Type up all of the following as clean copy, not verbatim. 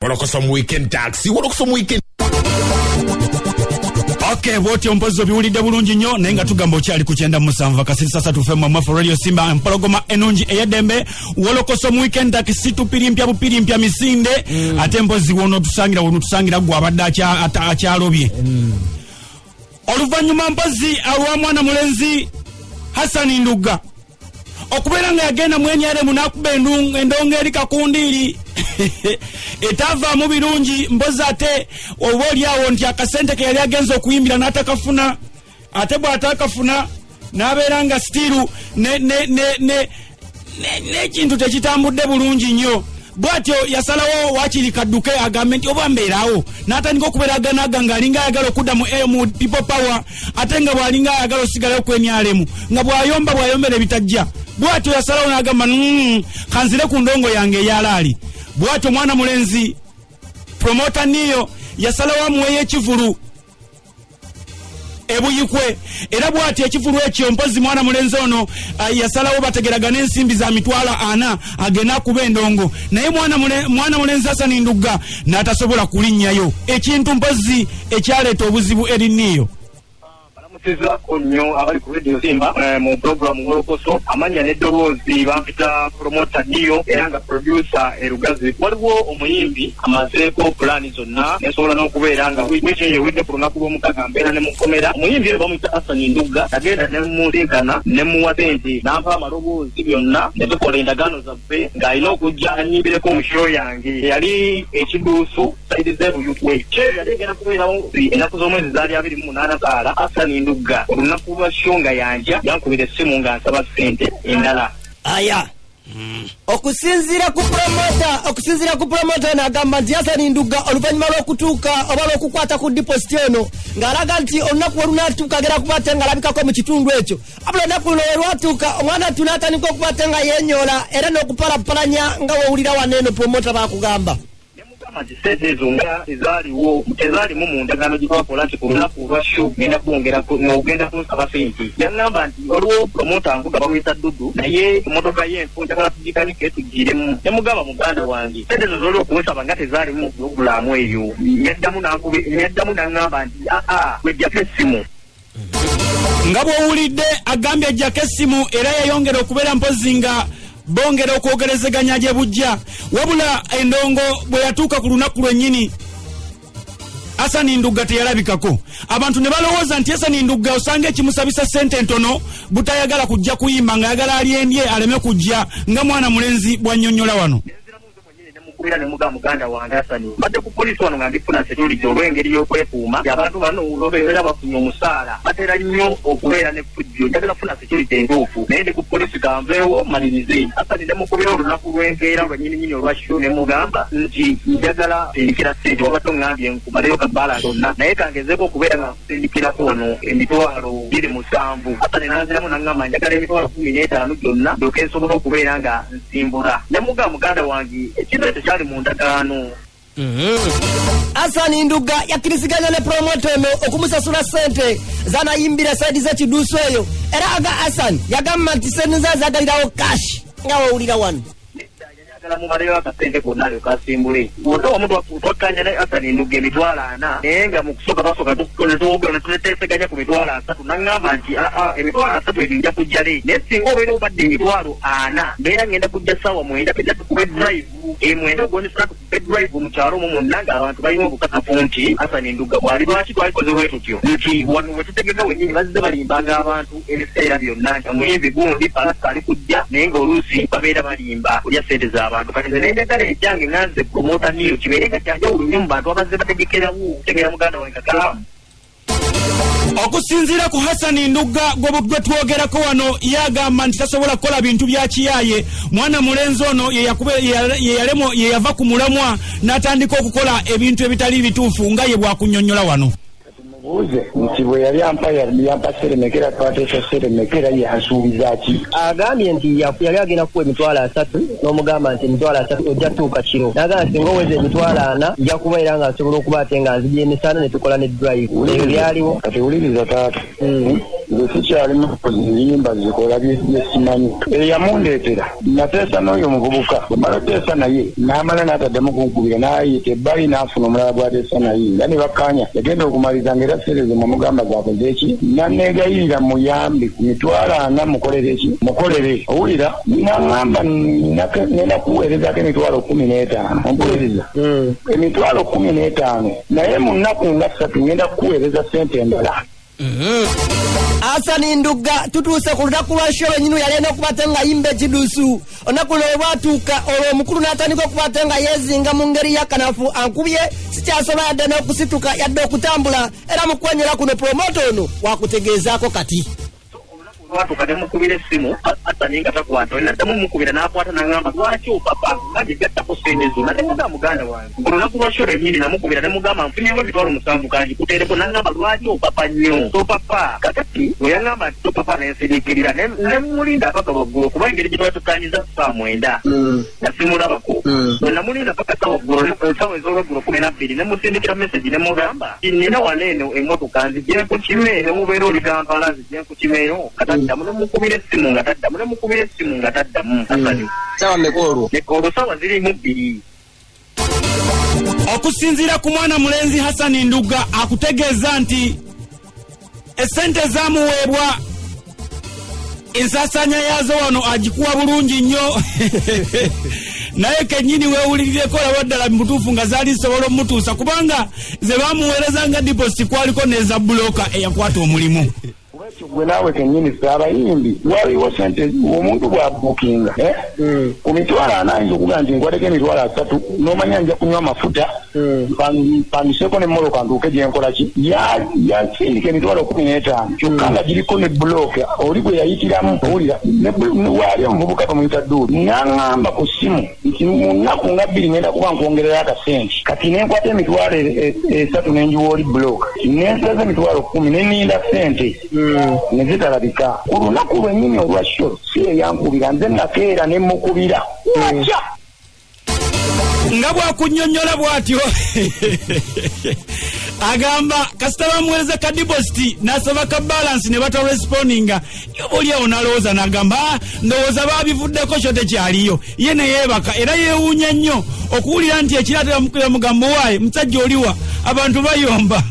Wolokoso mu weekend taxi, wolokoso mu weekend. Okay, bwotyo mpozi obiwulidde bulungi nnyo, naye nga tugamba okyali ku 97 kasirisa satu fm mwaffe Radio Simba, empologoma enungi ey'eddembe. Wolokoso mu weekend taxi, tupirimpya bupirimpya misinde. Ate mpozi wonotusangira, wonotusangira gwe abadde akyalobye. Oluvannyuma mpozi olwa mwana mulenzi Hasani Ndugga okubeera nga yagenda mu NRM n'akuba endongo eri kakundiiri etavaamu birungi, mpozi ate oba oli awo nti akasente ke yali agenza okuyimbira n'atakafuna, ate bw'atakafuna n'abeera nga still n'ekintu tekitambudde bulungi nnyo. Bw'atyo yasalawo wakiri kadduke, agambe nti oba mbeerawo, n'atandika okubeeraganaga ng'alinga ayagala okudda mu People Power, ate nga bw'alinga ayagala osigalayo ku NRM, nga bw'ayomba bw'ayombera ebitajja. Bw'atyo yasalawo n'agamba, kanzire ku ndongo yange eyalaali." Bw'atyo mwana mulenzi promota niyo yasalawo amuweeyo ekivulu ebuyikwe, era bw'atyo ekivulu ekyo mpozi mwana mulenzi ono yasalawo bategeragana ensimbi za 400,000 agende akuba endongo, naye mwana mulenzi Hasani Ndugga n'atasobola kulinnyayo, ekintu mpozi ekyaleeta obuzibu eri niyo. Balamusizaako nnyo abali ku Radio Simba mu program Wolokoso. Amanya n'eddoboozi bampita Promota Dio, era nga producer erugazi. Waliwo omuyimbi amazeeko pulaani zonna, nesobola n'okubeera nga wiiki eyo ewedde ku lunaku lw'omukaga mbeera ne mukomera. Omuyimbi oyo bamuyita Asani Ndugga. Nagenda ne musinkana, ne muwa sente, n'ampa amaloboozi byonna, ne tukola endagaano zaffe ng'alina okujja anyimbireko mu show yange eyali ekiduusu side z'ebuyukwe. Show yali egenda kubeerawo ennaku z'omwezi zaali 28 saala. Asani Ndugga olunaku lwa show nga yanja yankubira essimu nga nsaba ssente endala. Aya, okusinziira ku promota ono, agamba nti Hasani Ndugga oluvannyuma lw'okutuuka oba lw'okukwata ku deposit eno, ng'alaga nti olunaku we lunaatuuka agenda kuba ate ng'alabikako mu kitundu ekyo. Abula olunaku luno we lwatuuka, omwana ttu n'atandika okuba ate nga yeenyoola era n'okupalapalanya, nga wowulira wano eno promota baakugamba. Nemugamba nti sente ezo nga tezaaliwo, tezaalimu mu ndagaano gye twakola nti ku lunaku lwa show ngenda kwongera ogenda kunsaba sente. Yaŋŋamba nti waliwo promota nvuga bamuyita Dudu, naye emotoka ye enfu, njagala tugikanike tugiremu. Nemugamba, "Muganda wange, sente ezo zoli okunsaba nga tezaalimu mu pulogulaamu eyo." Yaddamu n'aŋŋamba nti aa, wejjako essimu. Nga bw'owulidde agambye ajjako essimu, era yayongera okubeera mpozi nga bongera okwogerezeganya gye bujja. Wabula endongo bwe yatuuka ku lunaku lwennyini, Asani Ndugga teyalabikako. Abantu ne balowooza nti Asani Ndugga osanga ekimusabisa sente entono butayagala kujja kuyimba, ng'ayagala alyendye aleme kujja, nga mwana mulenzi bw'annyonnyola wano. Nemukubira ne mugamba, "Muganda wange Asani, mbadde ku polisi wano nga ndifuna security olw'engeri y'okwekuuma. Abantu bano babeera bafunye omusaala, batera nnyo okubeera ne fujjo. Njagala kufuna security entuufu, naye ndi ku polisi, kanveewo malirize." Asani nemukubira olunaku lw'enkeera lwennyininyini olwa show, ne mugamba nti njagala sindikira sente, wabadde oŋŋambye nkumaleyo kabbala zonna, naye kangezeeko okubeera nga nkusindikirako wano 27,000. Asani nanziramu naŋŋamba, "Njagala 15,000 gyonna ndyoke nsobola okubeera nga nsimbula." Ne mugamba, "Muganda wange, ekintu ekyo kyali mu ndagaano." Asani Ndugga yakkiriziganya ne promota ono okumusasula sente zanayimbira side z'ekiduusu eyo, era aga Asan yagamba nti sente zazagalirawo cash, nga wowulira wano. Njagala mumaleyo akasente konna alyoke asimbule. Wonna wamu twakkanya ne Asani Ndugga 40,000, naye nga mu kusooka basooka netuteeseganya ku 30,000. Naŋŋamba nti aa, 30,000 ebyo nja kujja le, naye singa obeera obadde 40,000, mbeera ngenda kujja ssaawa 9, ejja tukube drive 9 ogwonisula, tukube drive mu kyalo omwo mwonna, ng'abantu balina obukakafu nti Asani Ndugga bwali. Lwaki twalikoze bwe tutyo? Nti wano we tutegeka wennyini bazze balimbanga abantu ebiseera byonna nti omuyimbi gundi palasa ali kujja, naye ng'oluusi babeera balimba kulya sente z'abantu. Kati nze nenjagala ekyange nga nze promota niyo kibeere nga kyanjawulo nnyo mu bantu abazze bategekerawo. Tegera muganda wange kakalamu. Okusinziira ku Hasani Ndugga gwe twogerako wano, yagamba nti tasobola kukola bintu bya kiyaaye. Mwana mulenzi ono ye yava ku mulamwa n'atandika okukola ebintu ebitali bituufu, nga ye bwakunnyonnyola wano. Mubuuze nti bwe yali ampa, yampa seremekera, twateesa seremekera, yansuubiza ki? Agambye nti yali agenda kuwa 30,000, n'omugamba nti 30,000 ojja tuuka kiro, n'agamba singa oweza 40,000 nja kuba era nga nsobola okuba ate nga nzija emisana ne tukola ne drive. Ebyo byaliwo. Kati wuliriza taata. Nze sikyali mukozi, ennyimba zikola byesimanyi. Eyamundeetera nateesa n'oyo omuvubuka, bwemala oteesa naye n'amala n'ataddamu kunkubira, n'ayita ebbali n'afuna omulala gw'ateesa naye nga ne bakkaanya. Yagenda okumaliriza ng'era ssente ze mwamugamba zakoze eki, naneegayirira muyambe ku 40,000 mukolere ki, mukolere. Owulira, naŋŋamba ngenda kuweerezaako 150,000, ompuliriza, 150,000, naye mu nnaku nga 3 ngenda kukuweereza ssente endala. Hasani Ndugga, tutuuse ku lunaku lwa show lwennyini yalina okuba nga yimba ekidusu. Olunaku lwe lwatuuka, olwo omukulu n'atandika okuba nga yeezinga mu ngeri y'akanafu, ankubye sikyasobola yadde n'okusituka yadde okutambula. Era mu kwenyera kuno promoter ono wakutegeezaako kati. Lwatuuka nemukubira essimu, Hasani nga takwata. Naddamu mukubira n'akwata, naŋŋamba, "Lwaki opapa nga gigattako sente zonna?" Nemugamba, "Muganda wange, ku lunaku lwa show lwennyini namukubira nemugamba nfunyewo 70,000 kanjikuteereko." Naŋŋamba, "Lwaki opapa nnyo? Topapa." Kakati bwe yaŋŋamba nti topapa, nensiriikirira nemulinda paka waggulu, kuba engeri gye twatukanyiza ku saa 9 nga simulabako. Bwe namulinda paka sawa ggulo, esawa ez'olweggulo 12, nemusindikira message nemugamba nina wano eno emmotoka nzije nkukime, nemubeera oli Kampala, nzije nkukimeyo, nga taddamu. Nemukubira essimu nga taddamu, nemukubira essimu nga taddamu. Hasani. Sawa mmeka olwo? Olwo sawa ziri mu 2. Okusinziira ku mwana mulenzi Hasani Ndugga, akutegeeza nti esente zamuweebwa ensaasaanya yaazo wano agikuwa bulungi nnyo, naye kennyini weewulirireko olaba ddala mu butuufu nga zaali zisobola omutuusa, kubanga ze bamuweereza nga deposit kwaliko n'eza broker eyakwata omulimu. Kuba ekyo gwe naawe kennyini, ffe abayimbi waliwo sente omuntu bw'abuukinga ku 40,000, ayinza okugaa nti nkwateko 30,000, n'omanya nja kunywa amafuta, mpangiseeko n'emmotoka ntuuke gye nkola ki. Yasindika 150,000, kyokka nga giriko ne broker oli gwe yayitiramu. Owulira, waali omuvubuka bamuyita Duuli, n'aŋŋamba ku ssimu nti mu nnaku nga 2 ngenda kuba nkwongererayo akasente. Kati nenkwata 30,000 nenjiwa oli broker, nensaza 10,000, neninda sente ne zitalabika. Ku lunaku lwennyini olwa show si eyankubira, nze nakeera ne mukubira makya. Nga bwakunnyonnyola bw'atyo, agamba kasita bamuweereza ka deposit n'asaba ka balance ne batarespondinga, yoba oli awo n'alowooza n'agamba, "Ah, ndowooza baabivuddeko, kyo tekyaliyo." Ye ne yeebaka, era yeewuunya nnyo okuwulira nti ekiro ate bamukubira, mugamba, "Waaye musajja oliwa? Abantu bayomba."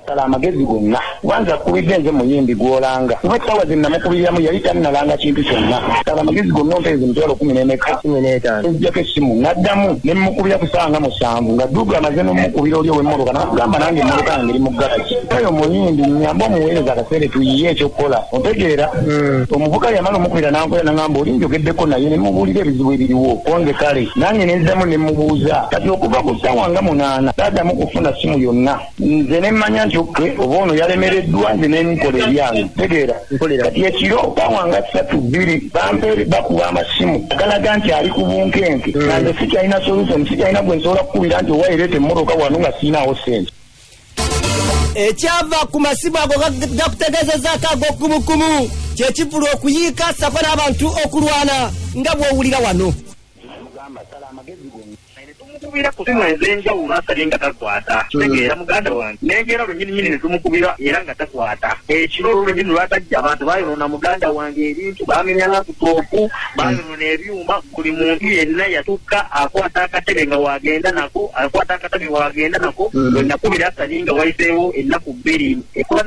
Sala amagezi gonna, kubanza akubidde nze muyimbi gw'olanga, kuba essaawa ze namukubiriramu yali tannalanga kintu kyonna. Sala amagezi gonna ompeereza emitwalo kumi n'emeka? 15. Ejjako essimu n'addamu ne mukubira ku ssaawa nga 7, nga Dugu amaze n'omukubira oli ow'emmotoka, n'agamba, "Nange emmotoka yange eri mu garagi." Oyo muyimbi nyambe omuweereza akaseere tuyiye ekyokukola, otegeera? Omuvuka yamala omukubira n'ankola n'aŋŋamba, "Oli njogeddeko naye ne mubuulira ebizibu ebiriwo." Konze kale nange nenziramu ne mubuuza. Kati okuva ku ssaawa nga 8 saaddamu kufuna ssimu yonna. Nze ne mmanya nti okay, oba ono yalemereddwa, nze ne nkola ebyange, tegeera? Kati ekiro ssaawa nga 3 2 bampeere bakuba amasimu agalaga nti ali ku bunkenke, nga nze sikyalina solution, sikyalina gwe nsobola kukubira nti owa ereeta emmotoka wano nga siinaawo ssente. Ekyava ku masimu ago gakutegeezezaako ag'okumukumu kyekivulu okuyiika sako n'abantu okulwana nga bw'owulira wano. Tumukubira ku simu ez'enjawulo, asabye nga takwata. Kitegeera, muganda wange, nenkeera lwennyini ne tumukubira era nga takwata. Ekiro olwo lwennyini lwatajja, abantu bayonoona, muganda wange, ebintu, bamenya laptop, bayonoona ebyuma. Buli muntu yenna yatuuka akwata akatebe nga wagenda nako, akwata akatebe wagenda nako. Bwe nakubira Asani nga wayiseewo ennaku 2, ekuba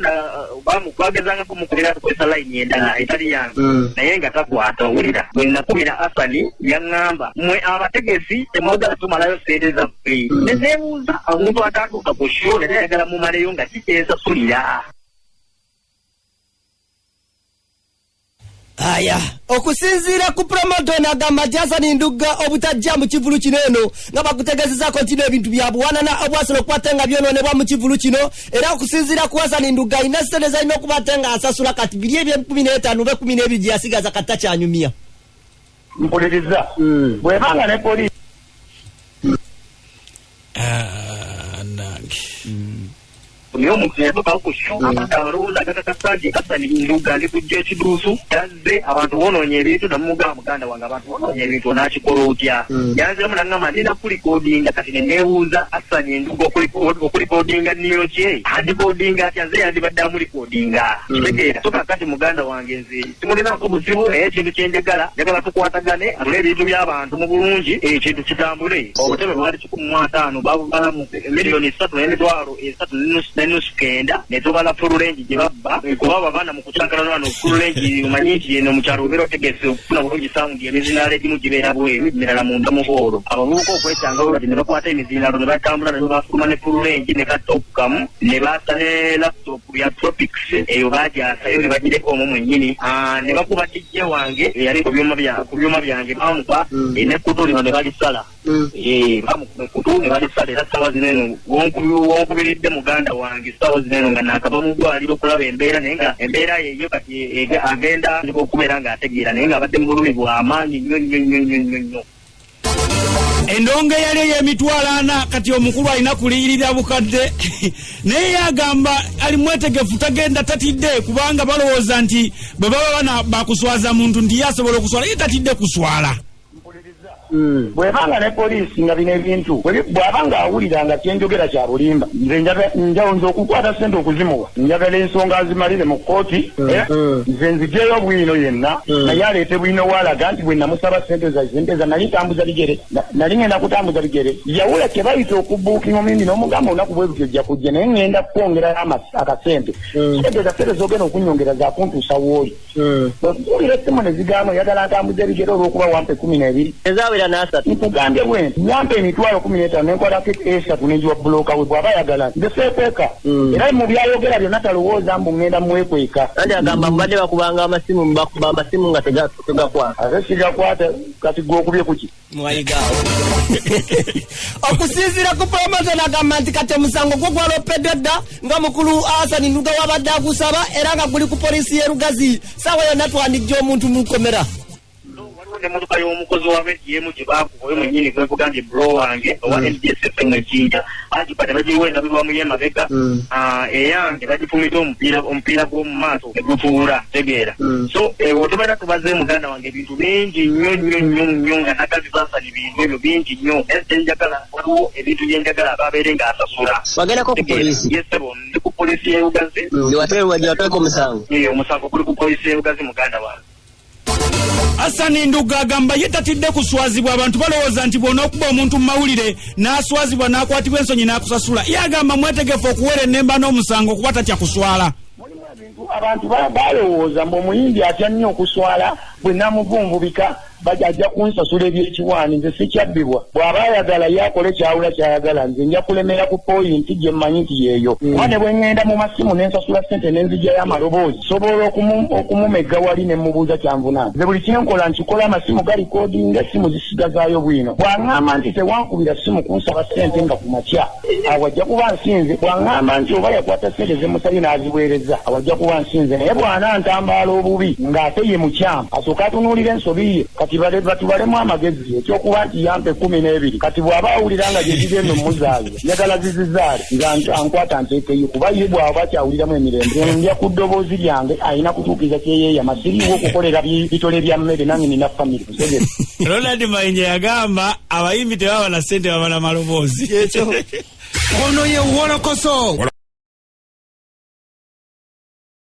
bagezangako mukubira tukozesa layini endala etali yange, naye nga takwata. Owulira, bwe nakubira Asani yaŋŋamba, "Mmwe abategesi temwagala tumalayo sente zaffe." Ne neebuuza, omuntu atatuuka ku show naye ayagala mumaleyo nga kikyensasulira? Aya, okusinziira ku promoter ono, agamba nti Hasani Ndugga obutajja mu kivulu kino eno nga bakutegeezezaako nti n'ebintu bya buwanana obwasobola okukwata nga byonoonebwa mu kivulu kino. Era okusinziira ku Hasani Ndugga, alina sente zalina okuba ate nga asasula. Kati biri eby'e15 oba 12 gye yasigaza, kati takyanyumya. Mpuliriza, bwebanga ne poliisi Ah, nange. Naye omuntu yatuukawo ku show, abadde abalowooza agakakasa nti Hassan Ndugga ndi kujja ekiduusu, yazze abantu bonoonye ebintu. Namugamba, muganda wange, abantu bonoonye ebintu, onaakikola otya? Yanziramu nangamba ndina kulikodinga. Kati ne neebuuza, Hassan Ndugga okulikodinga niyo kye andikodinga atya? Nze yandibadde amulikodinga, kitegeera? So kakati muganda wange, nze simulinako buzibu, naye ekintu kyenjagala, njagala tukwatagane, atule ebintu by'abantu mu bulungi, ekintu kitambule. Obutebe bwali 150, babubalamu 3,350,900, ne tubala full range gye babba, kuba abaana mu kucankalana wano full range, omanyi nti eno mu kyalo obeera otegese okufuna bulungi sound, emizindaalo egimu gibeera bweru, emirala munda mu hall. Abavubuka okwetanga bwe ne bakwata emizindaalo ne batambula ne bafuluma ne full range ne katop kamu, ne baasa ne laptop ya Tropics, eyo bagyasayo ne bagireka omwo mwennyini. Ne bakuba kijja wange eyali ku byuma bya ku byuma byange, bamukuba n'ekkutu lino ne balisala. Bamukuba ekkutu ne balisala, era ssaawa zino eno wonkubiridde muganda wange, ssaawa zino eno nga naakava mu ddwaliro okulaba embeera, naye nga embeera yeyo kati agenda okubeera ng'ategeera, naye ng'abadde mu bulumi bw'amaanyi nnyo nnyo nnyo nnyo nnyo nnyo. Endongo eyali ey'emitwalo 40, kati omukulu alina kuliyirira bukadde, naye yagamba ali mwetegefu, tagenda, tatidde, kubanga balowooza nti bwe baba bana bakuswaza muntu nti ye asobola okuswala, ye tatidde kuswala. Bwebanga ne poliisi nga bino ebintu bw'aba nga awulira nga kyenjogera kya bulimba, nze njawo okukwata sente okuzimuwa, njagala ensonga azimalire mu kkooti, nze nzijeyo bwino yenna, naye aleete bwino waalaga nti bwe namusaba sente za sente za nali ntambuza bigere, nali ngenda kutambuza bigere. Yawula kye bayita okubuukinga omuyimbi n'omugamba olunaku bwe lutyo ojja kujja, naye ngenda kwongerayo akasente. Kitegeeza sente z'ogenda okunyongera zakuntuusa wooli. Bwekuwulira essimu ne zigaana, oyagala ntambuza ebigere olw'okuba wampa 12? Ezawera n'asatu. Nkugambye bwe nti yampa 15000 nenkwatako esatu nenjiwa broker we. Bw'aba ayagala, nze seekweka, era mu byayogera byonna talowooza mbu ŋŋenda mwekweka. Anti agamba mubadde bakubanga amasimu, bakuba amasimu nga tegakwata. Ate sigakwata, kati gwe okubye kuki? Mwayigaawo. Okusinziira ku promoter, agamba nti kati omusango gwo gwalopeddwa dda nga mukulu Hasani Nduga wabadde agusaba, era nga guli ku poliisi y'e Lugazi. Saawa yonna twandijja omuntu mu kkomera. Waliwo n'emmotoka y'omukozi wa rediyo emu gye baakuba, oyo mwennyini gwekugambye, bro wange owa NBS FM ejinja, bagipa ne bagiwa endabirwamu y'emabega. Eyange bagifumita omupiira, omupiira gw'omu maaso ne gutuula, tegeera? So otubeera tubaze muganda wange ebintu bingi nnyo nnyo nnyo nnyo nga nagazi basala ebintu ebyo bingi nnyo, naye nze njagala, waliwo ebintu bye njagala ababeere ng'asasula. Wagendako ku poliisi? Yes ssebo, ndi ku poliisi y'e Lugazi. Gyewateeka omusango? Omusango guli ku poliisi y'e Lugazi, muganda wange. Hasani Ndugga agamba ye tatidde kuswazibwa. Abantu balowooza nti bw'onookuba omuntu mu mawulire n'aswazibwa n'akwatibwa ensonyi n'akusasula. Ye agamba mwetegefu okuwera ennemba n'omusango kuba tatya kuswala. Mulimu ebintu abantu balowooza mbu omuyimbi atya nnyo okuswala, bwe namuvunvubika ajja kunsasula ebyekiwaani. Nze sikyabbibwa. Bw'aba ayagala ye akole kyawula kyayagala, nze nja kulemera ku point gye mmanyi nti yeeyo, kuba ne bwe ŋŋenda mu masimu ne nsasula ssente ne nzigyayo amaloboozi, sobola okumumegga wali ne mubuuza kyanvunaana. Nze buli kyenkola nkikola, amasimu galikodinga, essimu zisigazaayo bwino. Bw'aŋŋamba nti tewankubira ssimu kunsaba ssente nga ku makya, awo ajja kuba nsinze. Bw'aŋŋamba nti oba yakwata ssente zemusabye n'aziweereza, awo ajja kuba nsinze. Naye bw'ana ntambaala obubi ng'ate ye mukyamu, asooke atunuulira ensobi ye. Kati batubalemu amagezi ekyokuba nti yampa 12. Kati bw'aba awulira nga gye zigenda omuzaaza, njagala zizizaale, nze ankwata nteekeyo, kuba ye bw'aba akyawuliramu emirembe, ndya ku ddoboozi lyange, alina kutuukiriza kyeyeeyama. Siriiwo okukolera bitole bya mmere, nange nina family. Ntegere. Ronald Mayinja yagamba abayimbi tebaba na ssente, baba na maloboozi. Ekyo. Ono ye Wolokoso.